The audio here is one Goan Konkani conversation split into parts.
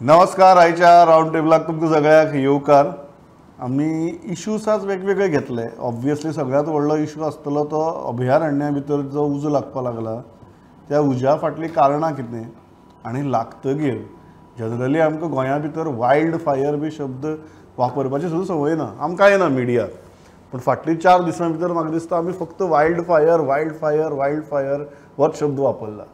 नमस्कार, आयच्या रावंड टेबलाक तुमकां सगळ्यांक येवकार. आमी इश्यूज आज वेगवेगळे घेतले. ऑब्वियसली सगळ्यांत व्हडलो इशू आसतलो तो अभयारण्या भितर जो उजो लागपाक लागला त्या उज्या फाटलीं कारणां कितें आनी लागतगीर जनरली आमकां गोंया भितर वायल्ड फायर बी शब्द वापरपाची सुद्दां संवय ना, आमकां येना मिडियाक. पूण फाटलीं 4 दिसां भितर म्हाका दिसता आमी फक्त wild fire wild fire wild fire होच शब्द वापरला.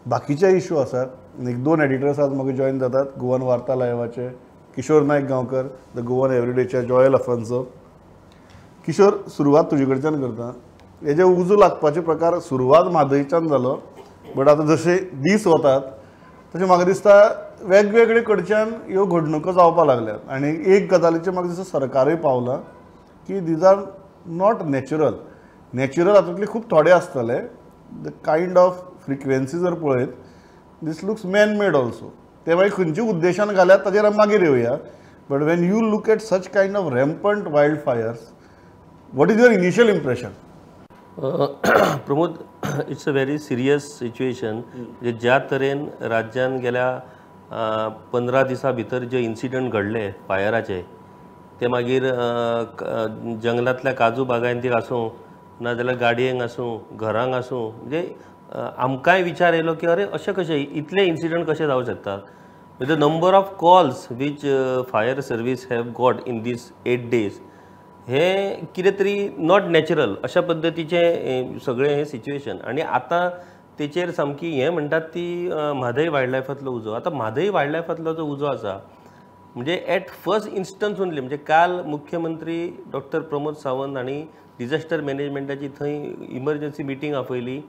बाकीचे इशू आसात. एक दोन एडिटर्स आज म्हाका जॉयन जातात, गोवन वार्ता लायवाचे किशोर नायक गांवकर, the Goan एवरीडेचे जॉयल अफान्सो. किशोर, सुरवात तुजे कडच्यान करता. हेजे उजो लागपाचे प्रकार सुरवात म्हादयच्यान जालो, बट आतां जशे दीस वतात तशें म्हाका दिसता वेगवेगळे कडच्यान ह्यो घडणुको जावपाक लागल्यात. आनी एक गजालीचेर म्हाका दिसता सरकारूय पावलां की these are not natural. Natural हातूंतले खूब थोडे आसतले. The kind of frequency जर पळयत this looks man made also. ते मागीर खंयच्या उद्देशान घाल्यात ताजेर आमी मागीर येवया. But when you look at such kind of rampant wild fires, what is your initial impression? Pramod, it's a very serious situation. म्हणजे ज्या तरेन राज्यान गेल्या 15 दिसां भितर जे इन्सिडंट घडले फायराचे, ते मागीर जंगलांतल्या काजू बागायतीक आसूं नाजाल्यार गाडयेंक आसूं घरांक आसूं, म्हणजे आमकांय विचार येयलो की अरे अशें कशें इतले इन्सिडंट कशें जावं शकतात. The number of calls which fire service have got in these 8 days हें कितें तरी not natural अशा पद्दतीचें सगळें हें सिच्युएशन. आनी आतां तेचेर सामकी हें म्हणटात ती म्हादय वायल्ड लायफांतलो उजो. आतां म्हादय वायल्ड लायफांतलो जो उजो आसा म्हणजे एट फर्स्ट इन्स्टन्स ओनली, म्हणजे काल मुख्यमंत्री डॉक्टर प्रमोद सावंत हांणी डिझास्टर मॅनेजमेंटाची थंय इमर्जन्सी मिटींग आपयली.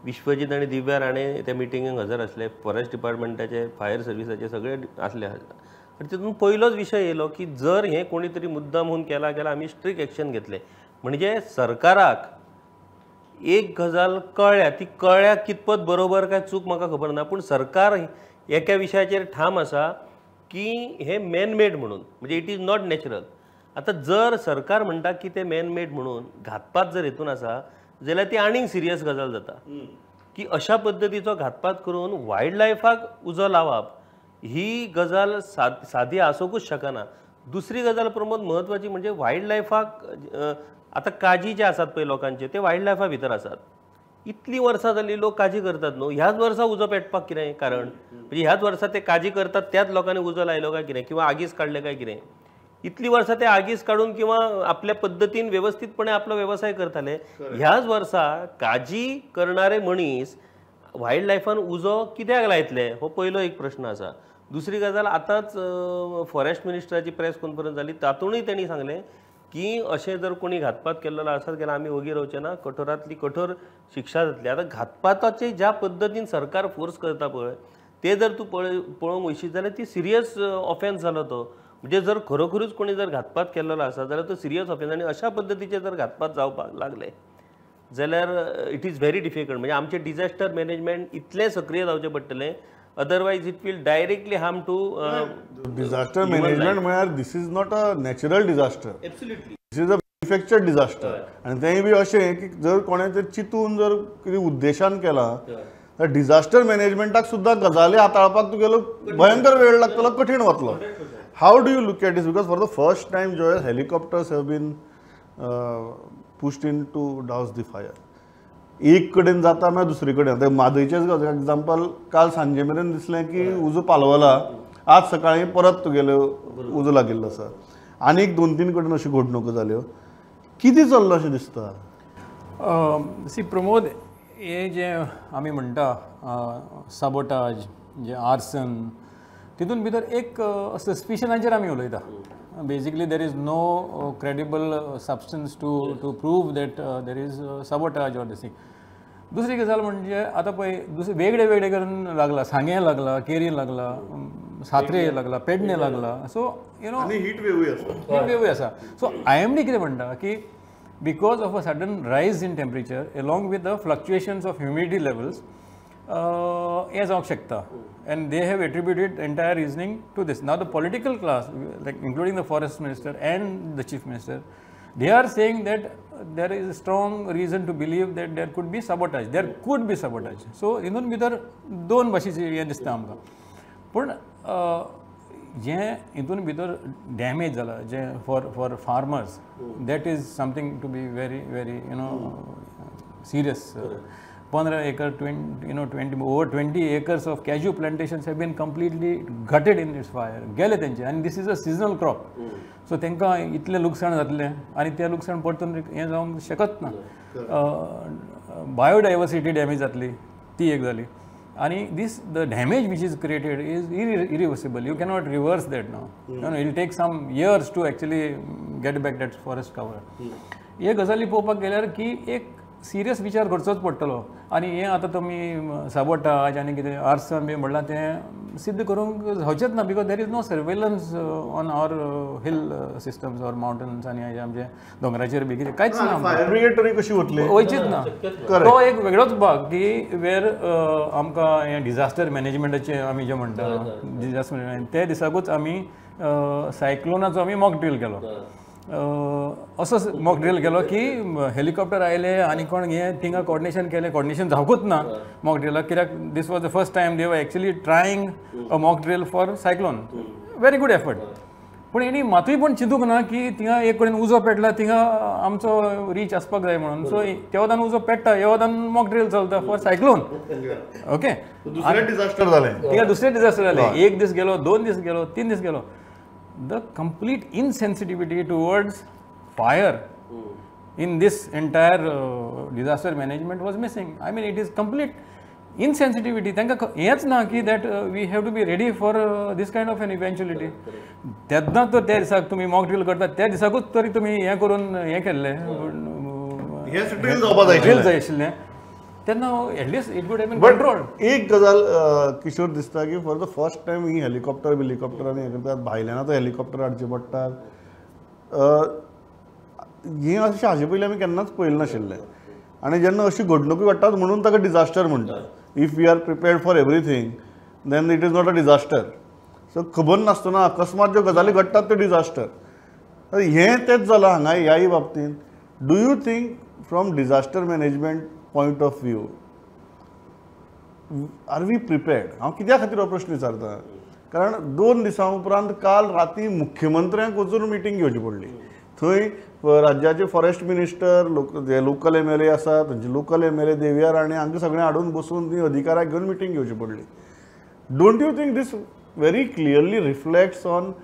विश्वजीत आनी दिव्या राणे त्या मिटिंगेक हजर आसले, फॉरेस्ट डिपार्टमेंटाचे फायर सर्विसाचे सगळे आसले. आनी तितून पयलोच विशय येयलो की जर हें कोणी तरी मुद्दाम म्हूण केलां जाल्यार आमी स्ट्रिक्ट एक्शन घेतले. म्हणजे सरकाराक एक गजाल कळ्ळ्या, ती कळ्ळ्या कितपत बरोबर काय चूक म्हाका खबर ना, पूण सरकार एका विशयाचेर ठाम आसा की हें मॅनमेड म्हणून, म्हणजे it is not natural. आतां जर सरकार म्हणटा की तें मॅनमेड म्हणून घातपात जर हेतून आसा जाल्यार ती आनीक सिरियस गजाल जाता की अशा पद्दतीचो घातपात करून वायल्ड लायफाक उजो लावप ही गजाल सादी आसूंकूच शकना. दुसरी गजाल प्रमोद म्हत्वाची म्हणजे वायल्ड लायफाक आतां काजी जे आसात पळय लोकांचे ते वायल्ड लायफा भितर आसात. इतलीं वर्सां जालीं लोक काजी करतात न्हू, ह्याच वर्सा उजो पेटपाक कितें कारण? म्हणजे ह्याच वर्सा ते काजी करतात त्याच लोकांनी उजो लायलो काय कितें किंवा आगीस काडले काय कितें? इतली वर्सां ते आगीस काडून किंवा आपल्या पद्दतीन वेवस्थीतपणे आपलो वेवसाय करताले. ह्याच वर्सा काजी करणारे मनीस वायल्ड लायफान उजो कित्याक लायतले हो पयलो एक प्रश्न आसा. दुसरी गजाल, आतांच फॉरेस्ट मिनिस्टराची प्रेस कॉन्फरन्स जाली तातूंतय तेणी सांगलें की अशें जर कोणी घातपात केल्लो आसत जाल्यार आमी ओगी रावचे ना, कठोरांतली कठोर शिक्षा जातली. आतां घातपाताचे ज्या पद्दतीन सरकार फोर्स करता पळय ते जर तूं पळोवंक वयशीत जाल्यार ती सिरियस ऑफेन्स जालो तो. म्हणजे जर खरोखरूच कोणी जर घातपात केल्लो आसा जाल्यार तो सिरियस ऑफेन्स, आनी अशा पद्दतीचे जर घातपात जावपाक लागले जाल्यार it is very difficult. म्हणजे आमचें डिझास्टर मॅनेजमेंट इतलें सक्रीय जावचें पडटलें, otherwise it will directly harm to disaster management. म्हळ्यार this is not a natural disaster, absolutely this is a manufactured disaster. आनी तेंय बी अशें की जर कोणें जर चिंतून जर कितें उद्देशान केलां तर डिझास्टर मॅनेजमेंटाक सुद्दां गजाली हाताळपाक तुगेलो भयंकर वेळ लागतलो, कठीण वतलो. How do you look at this? Because for the first time, Joel, helicopters have been pushed in to douse the fire. एक कडेन जाता मागीर दुसरे कडेन. आतां म्हादयचेंच एग्जाम्पल, काल सांजे मेरेन दिसलें की उजो पालवला, आज सकाळीं परत तुगेलो उजो लागिल्लो आसा. आनीक 2-3 कडेन अश्यो घडणुको जाल्यो. कितें चल्लां अशें दिसता? सी प्रमोद, हे जे आमी म्हणटा साबोटाज, जे आर्सन, तितून भितर एक सस्पिशनाचेर आमी उलयता. Basically there is no credible substance to prove that there is sabotage or this thing. दुसरी गजाल म्हणजे आतां पळय दुसरे वेगळे वेगळे करून लागला, सांगें लागला, केरी लागला, सात्रे लागला, पेडणे लागला. सो you know heat वेवूय आसा, हीट वेवूय आसा. सो I am D कितें म्हणटा की because of a sudden rise in temperature along with the fluctuations of humidity levels हें जावंक शकता. And they have attributed entire reasoning to this. Now the political class, like including the forest minister and the chief minister, they are saying that there is a strong reason to believe that there could be sabotage. There could be sabotage. So हितून भितर दोन भाशेची हें दिसता आमकां. पूण जें हितून भितर डॅमेज जाला जें for for farmers, that is something to be very very serious. 15 acre, 20 over 20 acres of cashew plantations have been completely gutted in this fire. गेले तेंचे. आनी this is a seasonal crop, so तांकां इतलें लुकसाण जातलें आनी तें लुकसाण परतून हें जावंक शकत ना. बायोडायवर्सिटी डॅमेज जातली, ती एक जाली. आनी this the damage which is created is irreversible. You cannot reverse that now. It take some years to actually get back that forest cover. हे गजाली पळोवपाक गेल्यार की एक सिरियस विचार करचोच पडटलो. आनी हें आतां तुमी साबोटाज आनी कितें आर्सन बी म्हणलां तें सिद्ध करूंक जावचेंच ना, because there is no surveillance on our hill systems or mountains. आनी हें आमचे दोंगराचेर बी कितें कांयच ना. फायर ब्रिगेड तरी कशी वतली? वयचीच ना. तो एक वेगळोच भाग की वेर आमकां हें डिजास्टर मॅनेजमेंटाचें आमी जें म्हणटा डिजास्टर मॅनेजमेंट, ते दिसाकूच आमी सायक्लोनाचो आमी मॉक ड्रील केलो. असो मॉक ड्रील केलो की हेलिकॉप्टर आयले आनी कोण हें थिंगा कॉर्डिनेशन केलें. कॉर्डिनेशन जावंकूच ना मॉक ड्रिलाक, कित्याक this was the first time they were actually trying a mock drill for cyclone. Very good effort. पूण हेणी मातूय पण चिंतूंक ना की थिंगा एक कडेन उजो पेटला, थिंगा आमचो रीच आसपाक जाय म्हणून. सो त्या वतान उजो पेट्टा, ह्या वतान मॉक ड्रील चलता फॉर सायक्लोन. ओके, दुसरें डिजास्टर जालें. थिंगा दुसरें डिजास्टर जालें. एक दीस गेलो, 2 दीस गेलो, 3 दीस गेलो. The complete insensitivity towards fire in this entire disaster management was missing. I mean, it is complete insensitivity. तांकां हेंच ना की that we have to be ready for this kind of an eventuality. तेन्ना तर त्या दिसाक तुमी मॉक ड्रील करता त्या दिसाकूच तरी तुमी हें करून हें केल्लें, ड्रील जाय आशिल्लें तेन्ना at least it would have been controlled. एक गजाल किशोर दिसता की for the first time he helicopter बिलिकॉप्टर आनी हें करतात, भायल्यान आतां हेलिकॉप्टर हाडचे पडटात. हें अशें हाजे पयलीं आमी केन्नाच पळयलें नाशिल्लें. आनी जेन्ना अशी घडणुकी घडटात म्हणून ताका डिजास्टर म्हणटात. If we are prepared for everything then it is not a disaster. So खबर नासतना अकस्मात ज्यो गजाली घडटात त्यो डिजास्टर. हें तेंच जालां हांगा ह्याय बाबतींत. Do you think from disaster management point of view are we prepared? हांव कित्या खातीर हो प्रश्न विचारता, कारण 2 दिसां उपरांत काल राती मुख्यमंत्र्यांक वचून मिटींग घेवची पडली. थंय राज्याचे फॉरेस्ट मिनिस्टर, जे लोकल एम एल ए आसा थंयचे local M L A Deviya Rane हांकां सगळें हाडून बसून ती अधिकाऱ्याक घेवन मिटींग घेवची पडली. Don't you think this very clearly reflects on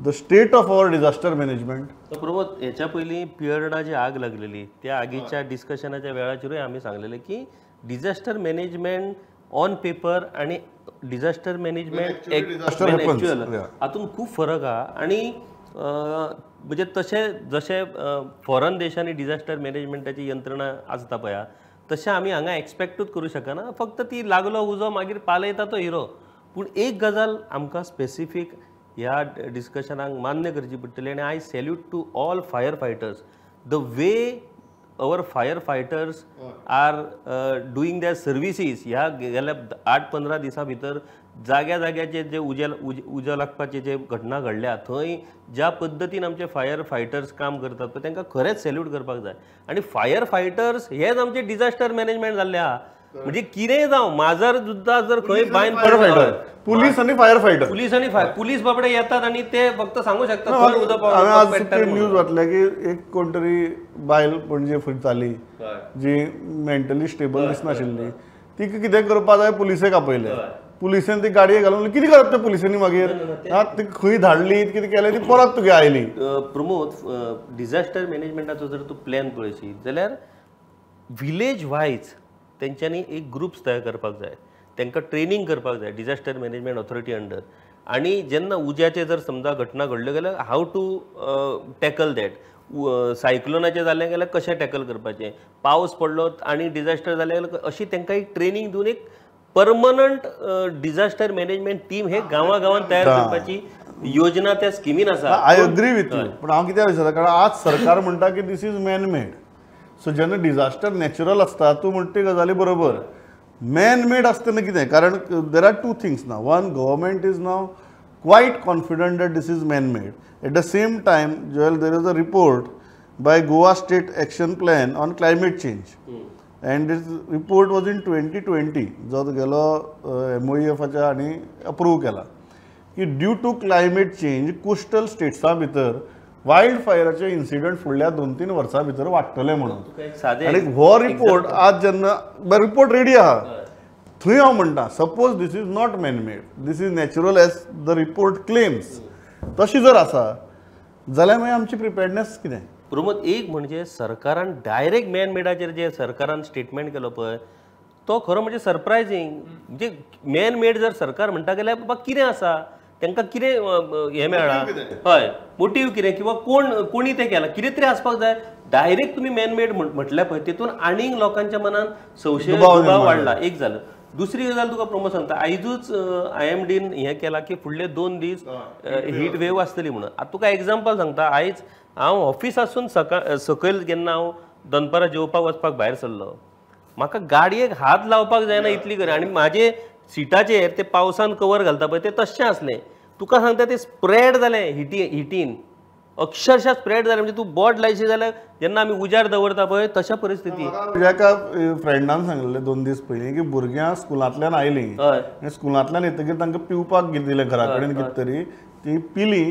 the state of our disaster management? Pramod, ह्याच्या पयलीं पियर्डा जी आग लागलेली त्या आगीच्या डिस्कशनाच्या वेळाचेरूय आमी सांगलेलें की डिजास्टर मॅनेजमेंट ऑन पेपर आनी डिजास्टर मॅनेजमेंट एक्चुअल हातूंत खूब फरक आहा. आनी म्हणजे तशें जशें फॉरन देशांनी डिजास्टर मॅनेजमेंटाची यंत्रणा आसता पळय, तशें आमी हांगा एक्सपेक्टूच करूं शकना. फक्त ती लागलो उजो मागीर पालयता तो हिरो. पूण एक गजाल आमकां स्पेसिफीक ह्या डिस्कशनाक मान्य करची पडटली आनी I salute to all fire fighters. The way our fire fighters are doing their services ह्या गेल्या 8-15 दिसां भितर जाग्या जाग्याचे जे उजो लागपाचे जे घटना घडल्या थंय ज्या पद्दतीन आमचे फायर फायटर्स काम करतात पळय तांकां खरेंच सॅल्यूट करपाक जाय. आनी फायर फायटर्स हेच आमचे डिजास्टर मॅनेजमेंट जाल्लें आहा. म्हणजे कितेंय जावं, माजर सुद्दां जर खंय बांयन पडलो, पुलीस आनी फायर फायटर, पुलीस आनी फायर पुलीस बाबडे येतात आनी ते फक्त सांगू शकतात. हांवें आज न्यूज वाचल्या की एक कोण तरी बायल पणजे फिरताली जी मेंटली स्टेबल दिसनाशिल्ली, तिका कितें करपाक जाय पुलिसेक आपयलें. पुलिसेन ती गाडये घालून कितें करप त्या पुलिसांनी मागीर ती खंय धाडली कितें केलें ती परत तुगे आयली. प्रमोद, डिजास्टर मॅनेजमेंटाचो जर तूं प्लॅन पळयशी जाल्यार विलेज वायज तेंच्यांनी एक ग्रुप्स तयार करपाक जाय, तांकां ट्रेनींग करपाक जाय डिजास्टर मॅनेजमेंट ऑथॉरिटी अंडर. आनी जेन्ना उज्याचे जर समजा घटना घडल्यो जाल्यार how to tackle that, सायक्लोनाचें जालें जाल्यार कशें टॅकल करपाचें, पावस पडलो आनी डिजास्टर जालें जाल्यार अशी तांकां एक ट्रेनींग दिवन एक परमनंट डिजास्टर मॅनेजमेंट टीम हे गांवा गांवांत तयार करपाची योजना त्या स्किमीन आसा. I agree with you. पण हांव कित्याक विचारता, कारण आज सरकार म्हणटा की this is man made. So जेन्ना डिजास्टर नॅचरल आसता तूं म्हणटा ती गजाली बरोबर, मॅन मेड आसता तेन्ना कितें, कारण there are two things now. One, government is now quite confident that this is man made. At the same time Joel, there is a report by Goa State Action Plan on climate change And this report was in 2020 जो गेलो MOEFाच्या आनी अप्रूव केला की due to climate change coastal स्टेट्सां भितर वायल्ड फायराचे इन्सिडंट फुडल्या 2-3 वर्सां भितर वाडटले म्हणून. आनी हो रिपोर्ट आज जेन्ना रिपोर्ट रेडी आहा थंय हांव म्हणटा suppose this is not man made, this is natural as the report claims, तशी जर आसा जाल्यार मागीर आमची प्रिपेर्डनेस कितें? प्रमोद, एक म्हणजे सरकारान डायरेक्ट मॅन मेडाचेर जे सरकारान स्टेटमेंट केलो पळय तो खरो म्हणजे सरप्रायझींग. म्हणजे मॅन मेड जर सरकार म्हणटा जाल्यार बाबा कितें आसा, तांकां कितें हें मेळ्ळां, हय मोटीव कितें किंवा कोण कोणी तें केलां, कितें तरी आसपाक जाय. डायरेक्ट तुमी मॅन मेड म्हटल्यार पळय तितून आनीक लोकांच्या मनान संशय दुबाव वाडला. एक जालें. दुसरी गजाल तुका प्रमोद सांगता, आयजूच IMDन हें केलां की फुडले 2 दीस हीट वेव आसतली म्हणून. आतां तुका एग्जाम्पल सांगता, आयज हांव ऑफिस आसून सकाळ सकयल जेन्ना हांव दनपारां जेवपाक वचपाक भायर सरलो, म्हाका गाडयेक हात लावपाक जायना इतली गरज. आनी म्हाजे सिटाचेर ते पावसान कवर घालता पळय ते तशें आसलें. तुका सांगता ते स्प्रेड जालें हिटीन, अक्षरशः स्प्रेड जालें. म्हणजे तूं बोट लायशी जाल्यार जेन्ना आमी उजार दवरता पळय तशा परिस्थिती. म्हज्या एका फ्रेंडान सांगलें 2 दीस पयलीं की भुरग्यां स्कुलांतल्यान आयलीं आनी स्कुलांतल्यान येतकीर तांकां पिवपाक दिलें घरा कडेन कितें तरी, ती पिली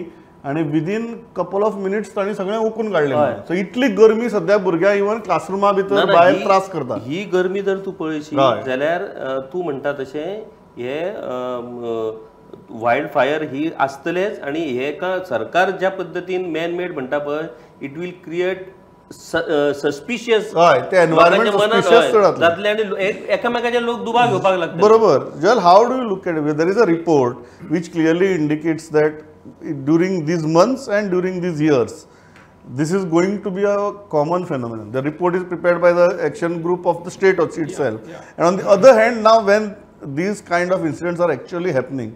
आनी विदीन कपल ऑफ मिनिट्स तांणी सगळें ओकून काडलें. सो इतली गरमी सद्या भुरग्यां इवन क्लासरुमा भितर भायर त्रास करता. ही गरमी जर तूं पळयशी जाल्यार तूं म्हणटा तशें हे वायल्ड फायर ही आसतलेच. आनी हे का सरकार ज्या पद्दतीन मॅन मेड म्हणटा पळय it will create suspicious, जातले आनी एकामेकाचे लोक दुबाव घेवपाक लागता. बरोबर. जल how do you look at it? There is a report which clearly indicates that during these months and during these years, this is going to be a common phenomenon. The report is prepared by the action group of the state itself. And on the other hand, now when these kind of incidents are actually happening,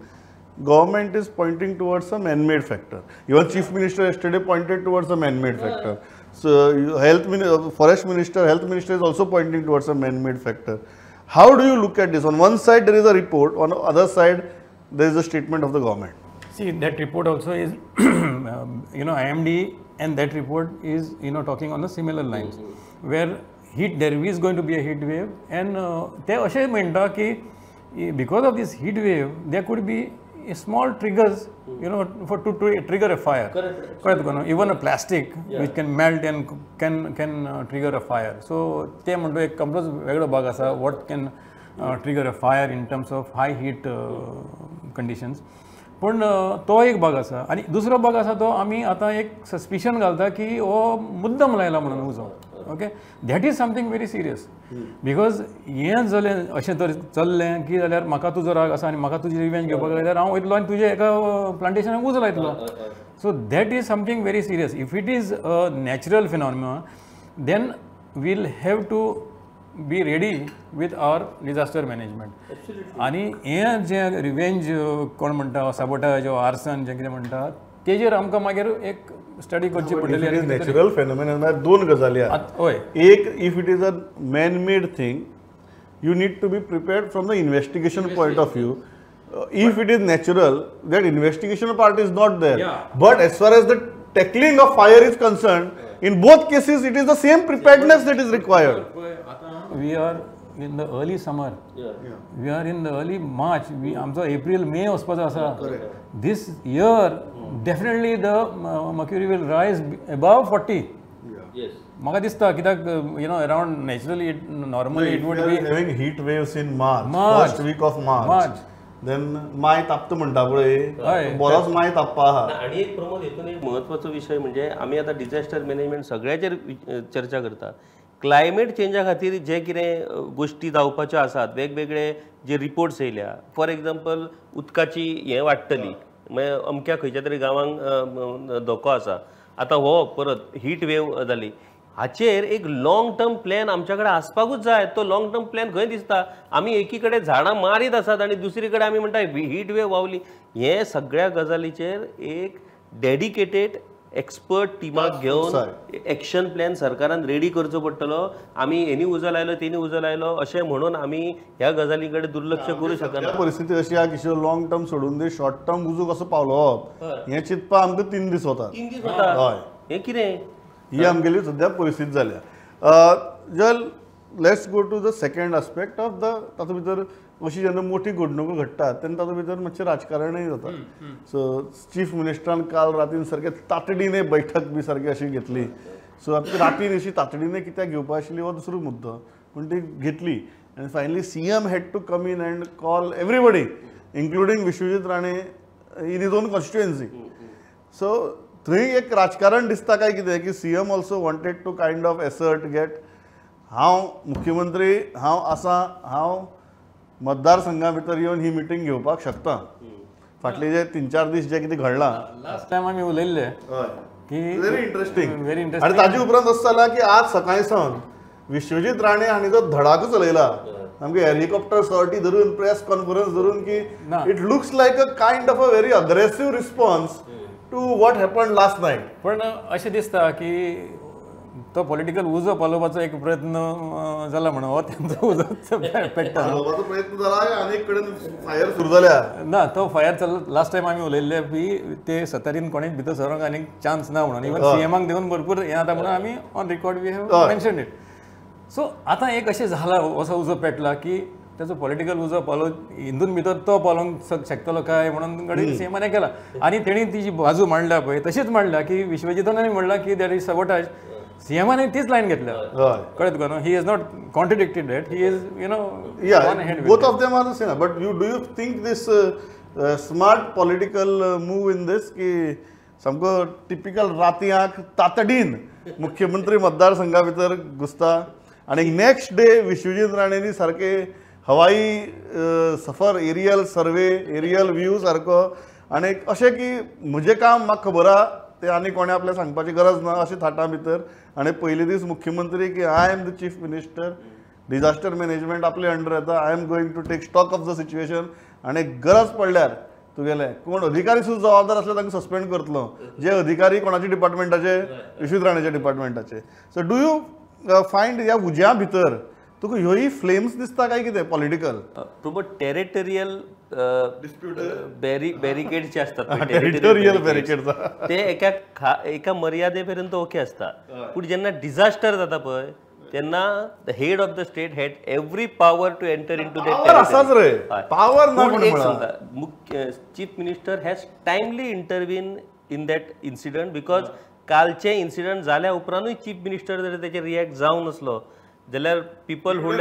government is pointing towards a man-made factor. Even Chief Minister yesterday pointed towards a man-made factor. So Forest Minister, Health Minister is also pointing towards a man-made factor. How do you look at this? On one side there is a report, on the other side there is a statement of the government. See, that report also is, you know, IMD and that report is, you know, talking on the similar lines, where heat, there is going to be a heat wave, and ते अशें म्हणटा की because of this heat wave, there could be small triggers, you know, for to trigger a fire. Correct. Even a plastic which can melt and can trigger a fire. So ते म्हणतो एक कंप्लोज वेगळो भाग आसा, what can trigger a fire in terms of high heat conditions. पूण तो एक भाग आसा. आनी दुसरो भाग आसा तो आमी आतां एक सस्पिशन घालता की हो मुद्दम लायला म्हणून उजो. Okay, that is something very serious, because हें जालें अशें तर चल्लें की जाल्यार म्हाका तुजो राग आसा आनी म्हाका तुजी रिवेंज घेवपाक जाय जाल्यार हांव वयतलो आनी तुजे एका प्लांटेशनाक उजो लायतलो. So that is something very serious. If it is a natural phenomena then we'll have to be ready with our disaster management. आनी हें जें रिवेंज कोण म्हणटा साबोटाज आर्सन जें कितें म्हणटा तेजेर आमकां मागीर एक स्टडी करची पडटली. नॅचरल फेनोमेनन म्हळ्यार दोन गजाली आहात. हय, एक if it is a man made thing you need to be prepared from the investigation point of view. If it is natural that investigation part is not there, but as far as the tackling of fire is concerned, in both cases it is the same preparedness that is required. We are in the early summer. We are in the early March. We आमचो April May वचपाचो आसा. This year definitely the mercury will rise above 40. Yes. म्हाका दिसता कित्याक you know around naturally it normally it would be having heat waves in March, first week of March. Then my तापता म्हणटा पळय, बरोच my तापपा आहा. आनी एक प्रमोद हेतून एक म्हत्वाचो विशय म्हणजे आमी आतां डिझास्टर मॅनेजमेंट सगळ्याचेर चर्चा करता. क्लायमेट चेंजा खातीर जे कितें गोश्टी जावपाच्यो आसात, वेगवेगळे जे रिपोर्ट्स येयल्या, फॉर एग्जाम्पल उदकाची हें वाडटली, मागीर अमक्या खंयच्या तरी गांवांक धोको आसा, आतां हो परत हीट वेव जाली, हाचेर एक लाँग टर्म प्लॅन आमच्या कडेन आसपाकूच जाय. तो लाँग टर्म प्लॅन खंय दिसता? आमी एकी कडेन झाडां मारीत आसात आनी दुसरी कडेन आमी म्हणटा हीट वेव वावली. हे सगळ्या गजालीचेर एक डेडिकेटेड एक्सपर्ट टिमाक घेवन एक्शन प्लॅन सरकारान रेडी करचो पडटलो. आमी हेनी उजो लायलो तेणी उजो लायलो अशें म्हणून आमी ह्या गजाली कडेन दुर्लक्ष करूं शकना. परिस्थिती अशी आहा किशोर, लॉंग टर्म सोडून दी, शॉर्ट टर्म उजो कसो पावलोवप हें चिंतपा आमकां 3 दीस वतात. 3 दीस वता. हय, हें कितें ही आमगेली सद्या परिस्थिती जाल्या. जल Let's go to the second aspect of the तातूंत भितर अशी जेन्ना मोठी घडणुको घडटात तेन्ना तातूंत भितर मातशें राजकारणूय जाता. सो चीफ मिनिस्टरान काल रातीन सारकें तातडीने बैठक बी सारकी अशी घेतली. सो आतां रातीन अशी तातडीने कित्याक घेवपा आशिल्ली हो दुसरो मुद्दो, पूण ती घेतली आनी finally CM had to come in and call everybody including Vishwajit Rane in his own constituency. So थंय एक राजकारण दिसता काय कितें की CM also wanted to kind of assert get हांव मुख्यमंत्री, हांव आसा, हांव मतदारसंघा भितर येवन ही मिटींग घेवपाक शकता. फाटले जे 3-4 दीस जे कितें घडलां लास्ट टायम आमी उलयल्ले की व्हेरी इंट्रस्टींग, व्हेरी इंट्रस्टींग. आनी ताजे उपरांत अशें जालां की आज सकाळीं सावन विश्वजीत राणे हांणी जो धडाको चलयला सामकी हेलिकॉप्टर सॉर्टी धरून प्रेस कॉन्फरन्स धरून की it looks like a kind of a very aggressive response to what happen last night. पण अशें दिसता की तो पॉलिटिकल उजो पालोवपाचो एक प्रयत्न जाला म्हणून हो तेंचो उजो पेट्टा पालोवपाचो प्रयत्न जाला आनी एक कडेन फायर सुरू जाल्या ना तो फायर चल. लास्ट टायम आमी उलयल्ले बी ते सत्तरीन कोणीच भितर सरोंक आनीक चान्स ना म्हणून, इवन सीएमाक देवन भरपूर हें जाता म्हणून आमी on record we have mention it. So आतां एक अशें जाला असो उजो पेटला की ताचो पॉलिटिकल उजो पालो हिंदून भितर तो पालोवंक शकतलो काय म्हणून घडये सीएमान हें केला. आनी तेणी ती जी बाजू मांडल्या पळय तशीच मांडल्या की विश्वजितानूय म्हणलां की that is sabotage, सीएमान तीच लायन घेतल्या, कळ्ळें तुका न्हू. He is not contradicted that, he is you know both of them are the same. But you do you think this smart political move in this की सामको टिपिकल रातयांक तातडीन मुख्यमंत्री मतदारसंघा भितर घुसता आनी नेक्स्ट डे विश्वजीत राणेंनी सारके हवाई सफर एरियल सर्वे एरियल व्यू सारको आनी अशें की म्हजें काम म्हाका खबर आहा ते आनी कोणें आपल्याक सांगपाची गरज ना अशें थाटा भितर. आनी पयले दीस मुख्यमंत्री की I am the chief minister, disaster management आपले अंडर येता, I am going to take stock of the situation आनी गरज पडल्यार तुगेले कोण अधिकारी सुद्दां जबाबदार आसले तांकां सस्पेंड करतलो, जे अधिकारी कोणाच्या डिपार्टमेंटाचे, विश्वजीत राणेच्या डिपार्टमेंटाचे. सो do you find ह्या उज्या भितर तुका ह्योय फ्लेम्स दिसता काय कितें पॉलिटिकल? प्रमोद, टेरिटोरियल बॅरिकेड जे असतात टेरिटोरियल बॅरिकेड ते एका मर्यादे पर्यंत ओके असता, पूण जेन्ना डिझास्टर जाता पळय तेन्ना the head of the state had every power to enter into that. आसाच रे पावर ना. एक सांगता, chief minister has timely intervene in that incident because कालचे इन्सिडंट जाल्या उपरांतूय चीफ मिनिस्टर जर तेचेर रिएक्ट जावं नासलो जाल्यार people would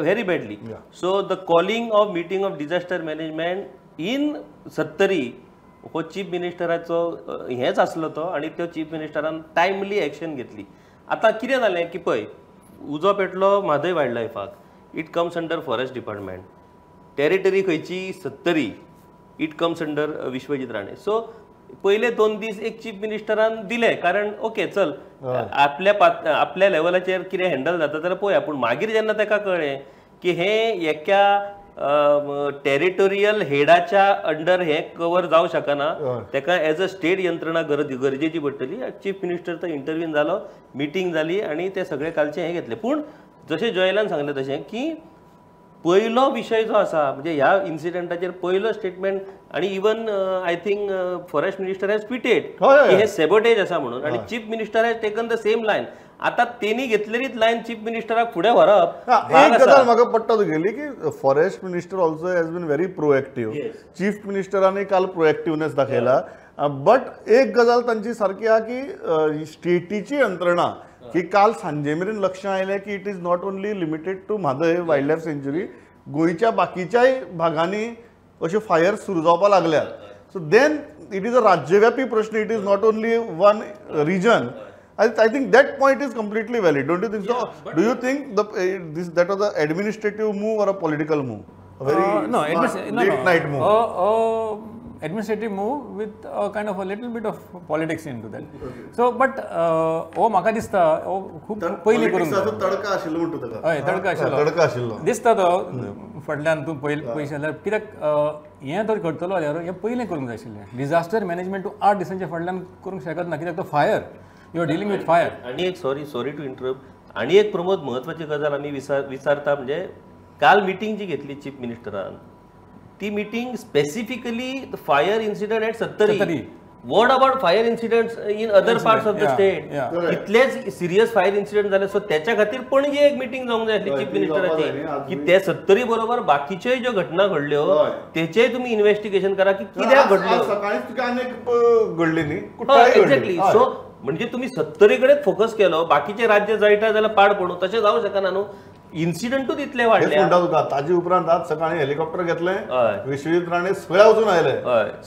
very badly. So the calling of meeting of disaster management in Sattari हो चीफ मिनिस्टराचो हेंच आसलो तो, आनी त्यो चीफ मिनिस्टरान टायमली एक्शन घेतली. आतां कितें जालें की पळय उजो पेटलो म्हादय वायल्ड लायफाक, it comes under forest department, territory खंयची Sattari, it comes under Vishwajit Rane. So पयले 2 दीस एक चीफ मिनिस्टरान दिले कारण ओके चल आपल्या आपल्या लेवलाचेर कितें हँडल जाता जाल्यार पळोवया. पूण मागीर जेन्ना ताका कळ्ळें की हें एका टेरिटोरियल हेडाच्या अंडर हें कवर जावं शकना, ताका एज अ स्टेट यंत्रणा गरजेची पडटली. चीफ मिनिस्टर तो इंटरव्हीन जालो, मिटींग जाली आनी ते सगळे कालचे हें घेतले. पूण जशें जॉयलान सांगलें तशें की पयलो विशय जो आसा म्हणजे ह्या इन्सिडंटाचेर पयलो स्टेटमेंट आनी even I think forest minister has tweeted की हे सेबोटेज आसा म्हणून, आनी chief minister has taken the same line. आतां तेणी घेतलेलीच लायन चीफ मिनिस्टराक फुडें व्हरप. एक गजाल म्हाका पडटा तुगेली की forest minister also has been very proactive, chief मिनिस्टरांनी काल प्रोएक्टिवनेस दाखयला. बट एक गजाल तांची सारकी आहा की स्टेटीची यंत्रणा की काल सांजे मेरेन लक्षां आयलें की it is not only limited to Mhadei wild life sanctuary, गोंयच्या बाकीच्याय भागांनी अश्यो फायर सुरू जावपाक लागल्यात. So then it is a राज्यव्यापी प्रश्न, it is not only one region. I think that point is completely valid. Don't you think so? Do you think the that was a administrative move or a political move? Very late night move. Administrative move with a kind of a little bit of politics into that. Okay. So, but oh म्हाका दिसता ओ खूब पयलीं करूंक जाय. तडका आशिल्लो म्हणटा ताका. हय, तडका आशिल्लो. तडका आशिल्लो दिसता तो फाटल्यान तूं पयलीं पयशे जाल्यार कित्याक हें तर करतलो जाल्यार हें पयलीं करूंक जाय आशिल्लें. डिजास्टर मॅनेजमेंट तूं 8 दिसांच्या फाटल्यान करूंक शकना कित्याक तो fire, you are dealing with fire. आनी एक सॉरी टू इंटरप्ट, आनी एक प्रमोद म्हत्वाची गजाल आमी विचारता म्हणजे काल मिटींग जी घेतली चीफ मिनिस्टरान ती meeting specifically fire incident at Sattari What about fire incidents in other parts of the state? इतलेच सिरियस फायर इन्सिडंट जाले. सो त्याच्या खातीर पणजे एक मिटींग जावंक जाय आसली चीफ मिनिस्टराची की ते सत्तरी बरोबर बाकीच्योय ज्यो घटना घडल्यो तेचेय तुमी इन्व्हेस्टिगेशन करा की कित्याक घडल्यो. सकाळीच तुका आनीक घडली न्ही. एक्झॅक्टली. सो म्हणजे तुम्ही सत्तरी कडेच फोकस केलो, बाकीचे राज्य जळटा जाल्यार पाड पडूं, तशें जावंक शकना न्हू. इन्सिडंटूच इतले वाडले म्हणटा तुका. ताजे उपरांत आज सकाळी हेलिकॉप्टर घेतले, विश्वजीत राणे सगळ्या वचून आयले.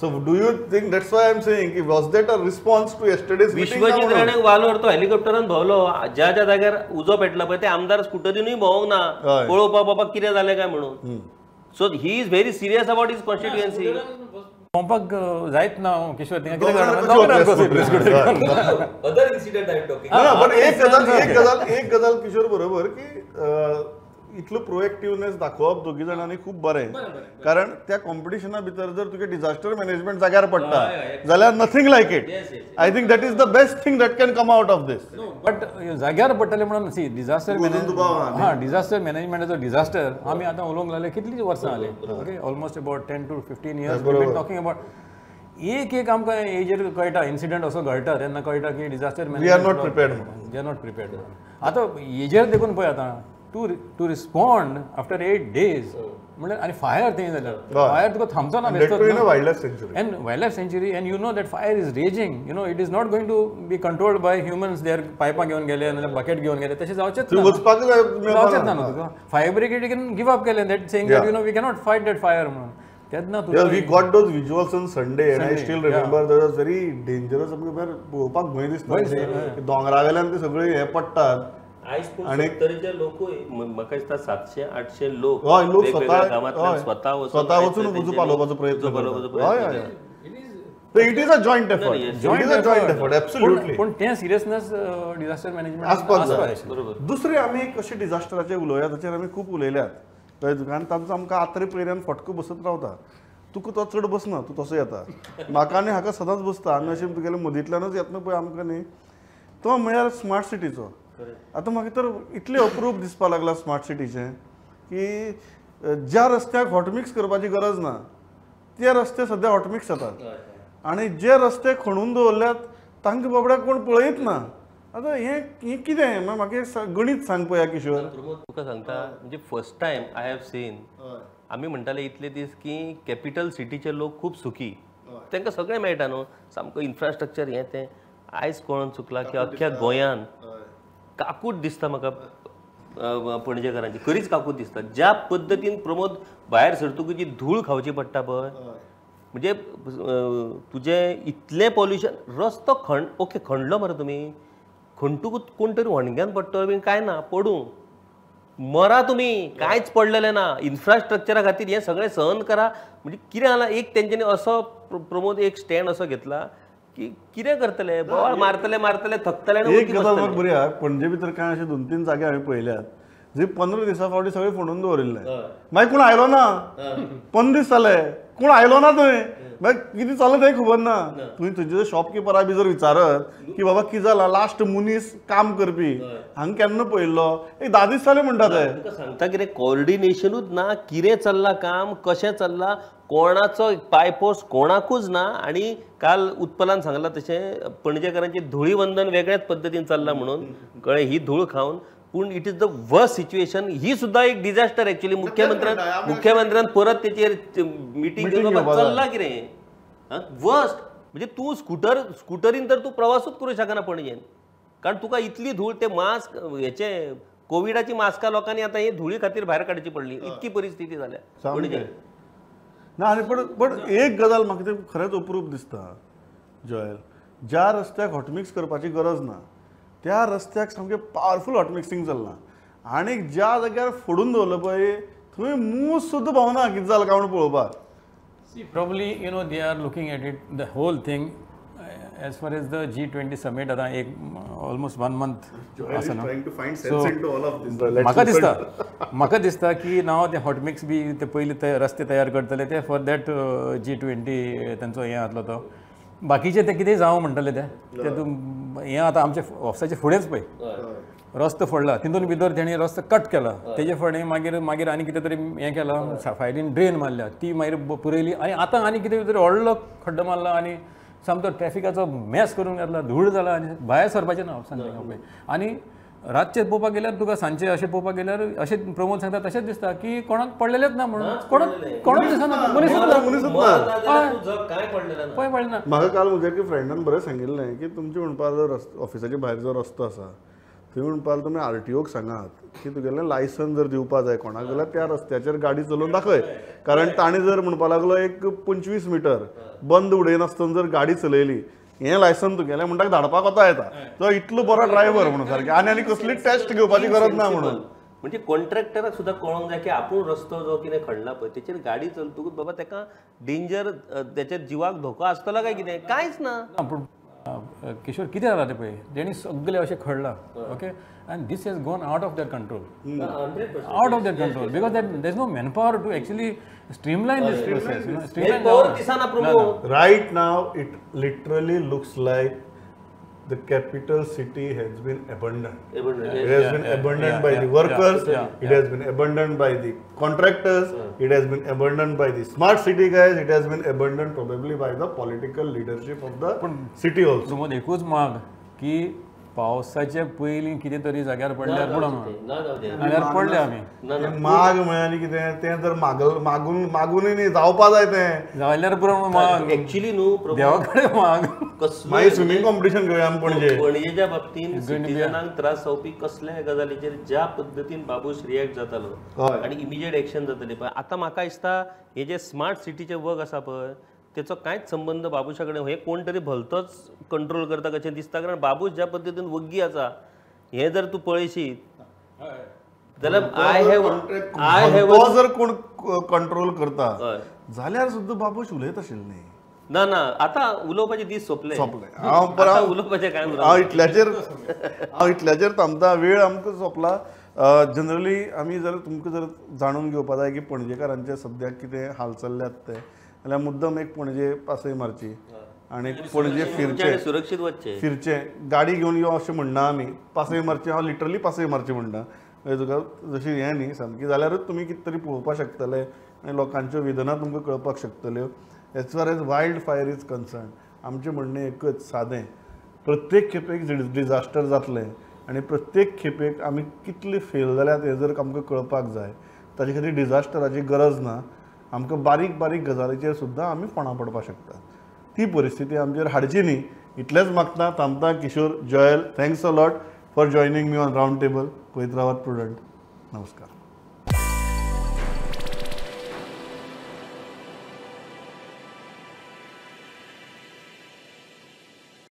So do you think that's why I am saying की was that a response to yesterday's meeting? Vishwajit Rane वालोर तो हेलिकॉप्टरान भोंवलो, ज्या ज्या जाग्यार उजो पेटला पळय ते आमदार स्कुटरीनूय भोंवंक ना पळोवपाक बाबा कितें जालें काय म्हणून. So he is very serious about his constituency. भोंवपाक जायत ना Kishore. Other incident I am talking. पण एक गजाल किशोर बरोबर की इतलो प्रोएक्टिवनेस दाखोवप दोगी जाणांनी खूब बरें, कारण त्या कॉम्पिटिशना भितर जर तुगे डिझास्टर मॅनेजमेंट जाग्यार पडटा जाल्यार nothing like it. I think that is the best thing that can come out of this. But जाग्यार पडटलें म्हणून सी डिझास्टर हां डिझास्टर मॅनेजमेंटाचो डिझास्टर आमी आतां उलोवंक लागले कितलीं वर्सां जालीं. Okay, almost about 10 to 15 years we been talking about. एक एक आमकां हेजेर कळटा, इन्सिडंट असो घडटा तेन्ना कळटा की disaster management we are not prepared. We are not prepared. आतां हेजेर देखून पळय आतां to respond after 8 days म्हणल्यार आनी फायर थंय जाल्यार फायर तुका थांबचो ना. Wild life sanctuary and wild life sanctuary and you know that fire is raging, you know it is not going to be controlled by humans. There पायपां घेवन गेले नाल्यार बकेट घेवन गेले, तशें जावचेंच ना, जावचेंच ना न्हू तुका. फायर ब्रिगेडीन गिव अप केलें that saying that you know we cannot fight that fire म्हणून. तेन्ना we got those visuals on Sunday and I still remember that was very dangerous. आमकां पळोवपाक भंय दिसता, दोंगरा वेल्यान ते सगळे हे पडटात. आयज पूण सत्तरीचे लोकूय म्हाका दिसता 700-800 लोक गांवांतल्यान स्वता वचून उजो पालोवपाचो प्रयत्न करतात. It is a joint effort. It is a joint effort, absolutely. पूण तें सिरियसनेस डिझास्टर मॅनेजमेंट आसपाक जाय. दुसरें आमी कशें डिझास्टराचेर उलोवया ताचेर आमी खूब उलयल्यात, आनी तांचो आमकां आत्रे पयऱ्यान फटको बसत रावता. तुका तो चड बसना, तूं तसो येता. म्हाका आनी हाका सदांच बसता. आमी अशें तुगेले मदींतल्यानूच येतना पळय आमकां न्ही तो म्हळ्यार स्मार्ट सिटीचो. आतां म्हाका तर इतलें अप्रूप दिसपाक लागलां स्मार्ट सिटीचें की ज्या रस्त्याक हॉटमिक्स करपाची गरज ना ते रस्ते सद्या हॉटमिक्स जातात, आनी जे रस्ते खणून दवरल्यात तांकां बाबड्याक कोण पळयत ना. आतां हें हें कितें म्हाका गणीत सांग पळया किशोर. प्रमोद तुका सांगता म्हणजे first time I have seen. आमी म्हणटाले इतले दीस की कॅपिटल सिटीचे लोक खूब सुखी, तांकां सगळें मेळटा न्हू, सामको इन्फ्रास्ट्रक्चर हें तें. आयज कळोन चुकलां की अख्ख्या गोंयान काकूट दिसता म्हाका पणजेकारांची, खरीच काकूट दिसता. ज्या पद्दतीन प्रमोद भायर सरतकूच जी धूळ खावची पडटा पळय, म्हणजे तुजें इतलें पॉल्युशन. रस्तो ओके खणलो मरे तुमी, खणटकूच कोण तरी होणग्यान पडटलो बीन कांय ना, पडूं मरा तुमी, कांयच पडलेलें ना. इन्फ्रास्ट्रक्चरा खातीर हें सगळें सहन करा. म्हणजे कितें जालां, एक तेंच्यांनी असो प्रमोद एक स्टँड असो घेतला की कितें करतले, बोवाळ मारतले मारतले थकतले. एक गजाल म्हाका बरी आहा, पणजे भितर कांय अशे 2-3 जागे हांवें पळयल्यात जे 15 दिसां फावटी सगळे फोंडून दवरिल्ले, मागीर कोण आयलो ना. 15 दीस जाले कोण आयलो ना थंय, मागीर कितें चल्लां तें खबर ना. तुवें थंयचे शॉपकिपरा बी जर विचारत की बाबा कितें जालां, लास्ट मनीस काम करपी हांगा केन्ना पळयल्लो, एक 10 दीस जाले म्हणटा ते. तुमकां सांगता कितें कोऑर्डिनेशनूच ना, कितें चल्लां काम, कशें चल्लां, कोणाचो पायपोस कोणाकूच ना. आनी काल उत्पलान सांगलां तशें पणजेकारांचें धुळीवंदन वेगळ्याच पद्दतीन चल्लां म्हणून कळ्ळें, ही धूळ खावन. पूण it is the worst situation. ही सुद्दां एक डिझास्टर एक्चुअली. मुख्यमंत्र्यान परत तेचेर मिटींग घेवन चल्लां कितें वर्स्ट. म्हणजे तूं स्कुटरीन तर तूं प्रवासूच करूं शकना पणजेन, कारण तुका इतली धूळ. ते मास्क हेचे कोविडाची मास्कां लोकांनी आतां हे धुळी खातीर भायर काडची पडली, इतकी परिस्थिती जाल्या पणजे. ना आनी पण एक गजाल म्हाका तें खरेंच अप्रूप दिसता जॉयल, ज्या रस्त्याक हॉटमिक्स करपाची गरज ना त्या रस्त्याक सामकें पावरफूल हॉटमिक्सिंग चल्लां, आनी ज्या जाग्यार फोडून दवरलो पळय थंय मूस सुद्दां भोंवना कितें जालां काय म्हणून पळोवपाक. See, probably you know they are looking at it the whole thing as far as the G20 summit आतां एक ऑलमोस्ट 1 मंथ आसा न्हू. म्हाका दिसता की नाव ते हॉटमिक्स बी ते पयलीं ते रस्ते तयार करतले ते फॉर that G20 तेंचो हें जातलो तो. बाकीचे ते कितेंय जावं म्हणटले ते तूं हें आतां आमच्या ऑफिसाचे फुडेंच पळय रस्तो फोडला, तितून भितर तेणी रस्तो कट केला, तेजे फुडें मागीर मागीर आनी कितें तरी हें केलां, फायलीन ड्रेन मारल्या, ती मागीर पुरयली, आनी आतां आनी कितें तरी व्हडलो खड्डो मारला आनी सामको ट्रॅफिकाचो मॅस करून घातला, धूळ जाला आनी भायर सरपाचें ना सांगता. आनी रातचें पळोवपाक गेल्यार तुका सांजचें अशें पळोवपाक गेल्यार अशें प्रमोद सांगता तशेंच दिसता की कोणाक पडलेलेच ना म्हणून, कोणाक दिसना, पळय पडलें ना. म्हाका काल म्हज्या एका फ्रेंडान बरें सांगिल्लें की तुमचें म्हणपाक जो ऑफिसाच्या भायर जो रस्तो आसा थंय म्हणपाक तुमी आरटीओक सांगात की तुगेलें लायसन्स जर दिवपा जाय कोणाक जाल्यार त्या रस्त्याचेर गाडी चलोवन दाखय, कारण ताणें जर म्हणपाक लागलो एक 25 मिटर बंद उडयनासतना जर गाडी चलयली हें लायसन तुगेलें म्हणटा धाडपाक वता येता, तो इतलो बरो ड्रायव्हर म्हणून सारकें आनी आनी कसली टेस्ट घेवपाची गरज ना म्हणून. म्हणजे कॉन्ट्रॅक्टराक सुद्दां कळोंक जाय की आपूण रस्तो जो कितें खणला पळय तेचेर गाडी चलतकूच बाबा तेका डेंजर, तेच्या जिवाक धोको आसतलो काय कितें, कांयच ना. पूण किशोर कितें जालां तें पळय तेणी सगळें अशें खडलां, okay, and this has gone out of their control, out of their control because there is no manpower to actually streamline this process. Right now it literally looks like the capital city has been abandoned. It has been abandoned by the workers, it has been abandoned by the contractors, it has been abandoned by the smart city guys, it has been abandoned probably by the political leadership of the city also. Pramod एकूच माग की पावसाचे पयलीं कितें तरी जाग्यार पडल्यार पुरो, जाग्यार पडले आमी माग म्हळ्यार आनी कितें तें जर मागून मागूनय न्ही जावपा जाय तें जाल्यार पुरो माग एक्चुअली न्हू देवा कडेन माग. मागीर स्विमींग कॉम्पिटिशन घेवया आमी पणजे. पणजेच्या बाबतींत सिटीजनांक त्रास जावपी कसल्याय गजालीचेर ज्या पद्दतीन बाबूश रिएक्ट जातालो आनी इमिजिएट एक्शन जातालें पळय, आतां म्हाका दिसता हे जे स्मार्ट सिटीचें वर्क आसा पळय तेचो कांयच संबंद बाबूशा कडेन, हे कोण तरी भलतोच कंट्रोल करता कशें दिसता, कारण बाबूश ज्या पद्दतीन वग्गी आसा हें जर तूं पळयशीत जाल्यार I have जर कोण कंट्रोल करता जाल्यार सुद्दां बाबूश उलयत आशिल्ले न्ही. ना ना आतां उलोवपाचे दीस सोंपले सोंपले. हांव उलोवपाचें काय हांव इतल्याचेर थांबता, वेळ आमकां सोंपला. जनरली आमी जर तुमकां जर जाणून घेवपा जाय की पणजेकारांचे सद्याक कितें हाल चल्ल्यात ते जाल्यार मुद्दम एक पणजे पासय मारची आनी पणजे फिरचें, सुरक्षीत वचचें, फिरचें, गाडी घेवन यो अशें म्हणना आमी, पासय मारची, हांव लिटरली पासय मारची म्हणटा तुका जशी हें न्ही सामकी, जाल्यारूच तुमी कितें तरी पळोवपाक शकतले आनी लोकांच्यो वेदना तुमकां कळपाक शकतल्यो. As far as wild fire is concern आमचें म्हणणें एकच सादें, प्रत्येक खेपेक डिजास्टर जातलें आनी प्रत्येक खेपेक आमी कितले फेल जाल्यात हें जर आमकां कळपाक जाय, ताजे खातीर डिजास्टराची गरज ना, आमकां बारीक बारीक गजालीचेर सुद्दां आमी फोंडा पडपाक शकतात. ती परिस्थिती आमचेर हाडची न्ही इतलेंच मागता थांबता. Kishore, Joel, thanks a lot for joining me on round table. पळयत रावात प्रुडंट. नमस्कार.